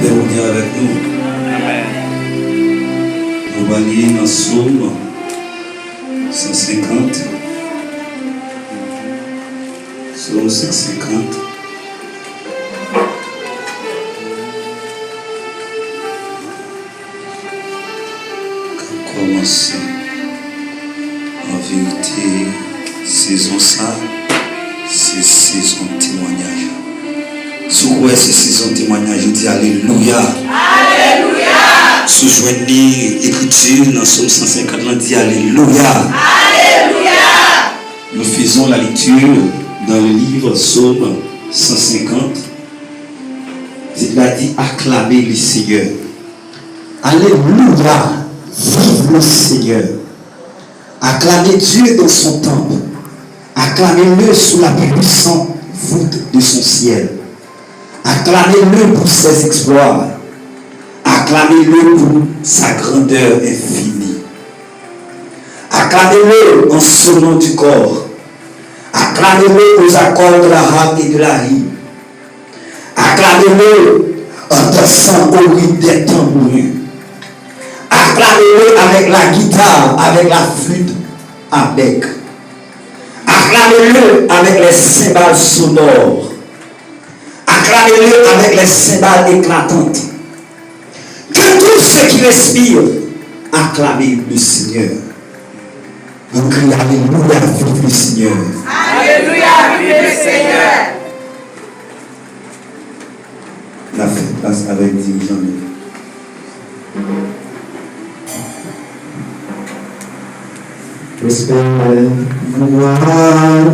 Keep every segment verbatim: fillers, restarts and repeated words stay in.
Bondye avèk nou. Nou va li nan Sòm san senkant. Sòm san senkant. K ap kòmanse. An verite, sezon sa, se sezon temwayaj. Si w kwè se sezon temwayaj, ou di alelouya. Alelouya. Si w jwenn li ekriti nan Sòm san senkant lan, di alelouya. Alelouya. Nous faisons la lecture dans le livre Psaume cent cinquante. Tit la di, Acclamez le Seigneur. Alléluia, vive le Seigneur. Acclamez Dieu dans son temple. Acclamez-le sous la puissante voûte de son ciel. Acclamez-le pour ses exploits. Acclamez-le pour sa grandeur infinie. Acclamez-le en sonnant du cor. Acclamez-le aux accords de la harpe et de la lyre. Acclamez-le en dansant au rythme des tambourins. Acclamez-le avec la guitare, avec la flûte à bec. Acclamez-le avec les cymbales sonores. Acclamez-le avec les cymbales éclatantes. Que tout ce qui respire acclame le Seigneur. Nou kriye alelouya, viv le Seigneur. Alelouya, viv le Seigneur. N ap fè plas avèk dirijan nou. Respè, glwa,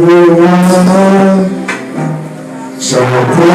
louanj, chapo.